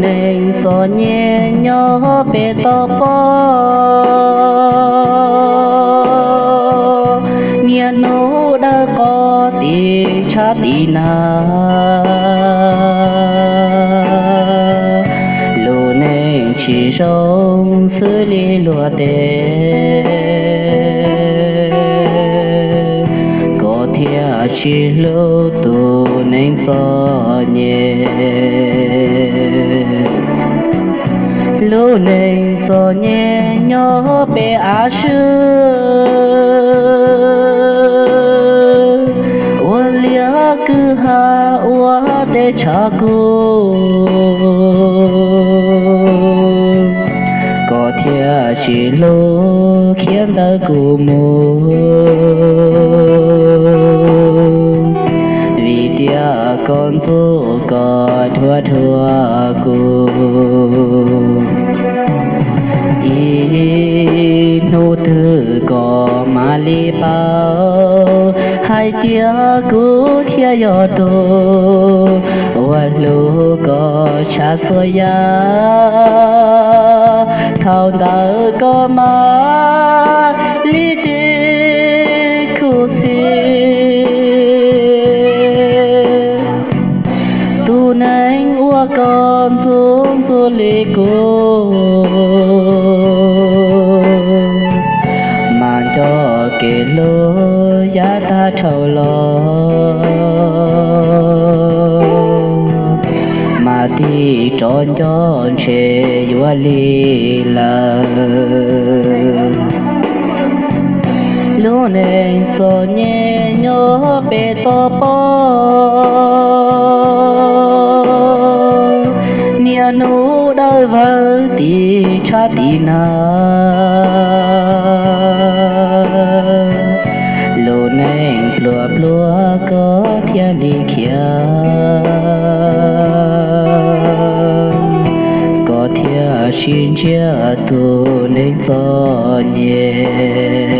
Neeg txom nyem nyob pem toj pob, niaj hnub dawb qos tim tshab tim nag. Lub neej tsis zoo xws li luag tej, koj thiaj tsis hlub tus neeg txom nyem. Lub neej txom nyem nyob pem av swb, ua liaj kwj ha ua teb tshav kub, koj thiaj tsis hlub khiav ntawm kuv mus, vim tias koj ntxub koj dhuav dhuav kuv. Ib hnub twg koj mam li paub hais tias kuv thiaj yog tus uas hlub koj tshaj txhua yam. Thaum ntawd koj mam li tiv khuv xim. Tus neeg uas koj ntxub ntxub li kuv, mas nco kev hlub yav tag dhau los, mas tig rov nco ntshe yuav lig lawm. Lub neej txom nyem nyob pem toj pob, niaj hnub dawb vawv tim tshab tim nag. Lub neej pluag pluag koj thiaj li khiav, koj thiaj sib ntsia tus neeg txom nyem.